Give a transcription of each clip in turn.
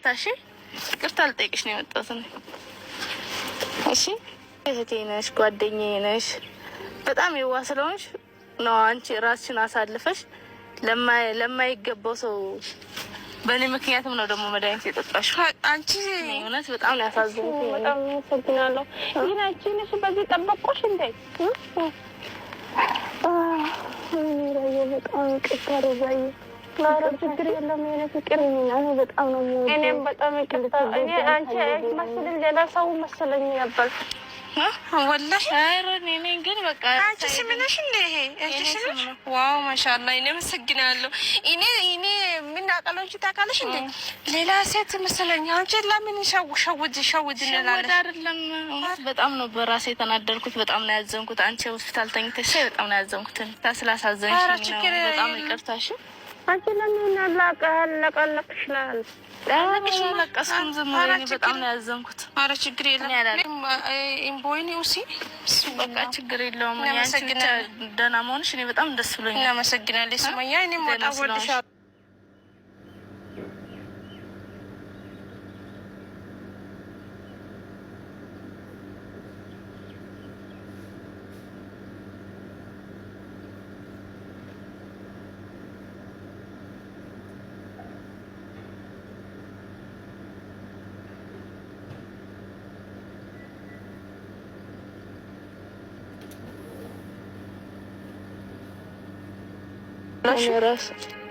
ይቅርታ። እሺ ይቅርታ ልጠይቅሽ ነው የመጣሁት። እሺ እህቴ ነሽ፣ ጓደኛዬ ነሽ። በጣም የዋህ ስለሆንሽ ነው አንቺ ራስሽን አሳልፈሽ ለማይገባው ሰው በእኔ ምክንያትም ነው ደግሞ መድኃኒት የጠጣሽው። አንቺ እውነት በጣም ነው ያሳዘንኩኝ። በጣም አመሰግናለሁ። ግን አንቺ ነሽ በዚህ ጠበቆሽ እንዴ? በጣም ይቅርታ ሮዛዬ። ኧረ ችግር የለም የእኔ ፍቅር፣ በጣም ነው እኔም በጣም ይቅርታ። እኔ አንቺ መስልኝ ሌላ ሰው መሰለኝ ነበር ወላሂ። ኧረ እኔ ግን በቃ አንቺ ስም ነሽ እንደ ይሄ አንቺ ስም ነሽ? Wow ማሻአላ። እኔ አመሰግናለሁ። እኔ ምን አውቃለሁ እንጂ ታውቃለሽ እንደ ሌላ ሴት መሰለኝ። አንቺ ለምን ሸውድ ሸውድ እንላለን አይደለም። በጣም ነው በራሴ የተናደርኩት። በጣም ነው ያዘንኩት። አንቺ ሆስፒታል ተኝተሽ ሳይ በጣም ነው ያዘንኩት። ስላሳዘንሽ በጣም ይቅርታሽ። አንቺ ለምን አለቀለቅሽ? አላለቀስኩም። ዝም ብዬ በጣም ነው ያዘንኩት። ኧረ ችግር የለም ኢምቦይኒ ውሲ በቃ ችግር የለውም። አንቺ ብቻ ደህና መሆንሽ እኔ በጣም ደስ ብሎኛል። እናመሰግናለን ሱመያ። እኔም በጣም ወድሻለሁ።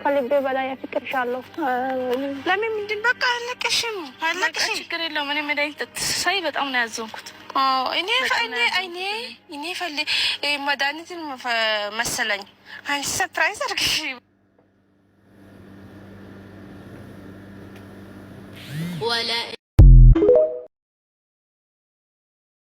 ከልቤ በላይ አፍቅርሻለሁ። ለምን ምንድን በቃ አለቅሽም አለቅሽም። ችግር የለውም። እኔ መድኃኒት ሳይ በጣም ነው ያዘንኩት። እኔ እኔ እኔ መድኃኒትን መሰለኝ አንቺ surprise አድርግሽ። ወላ